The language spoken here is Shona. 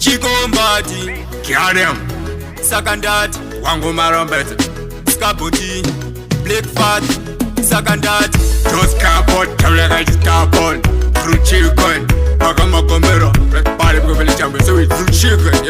Chikombati. Kiadem. Saka ndati. Wangu marombete. Skaboti. Black fat. Saka ndati. Just cardboard, tabula cardboard. Fruit chicken. Paka makomero. Pale kwa vile changwe. So it's fruit chicken.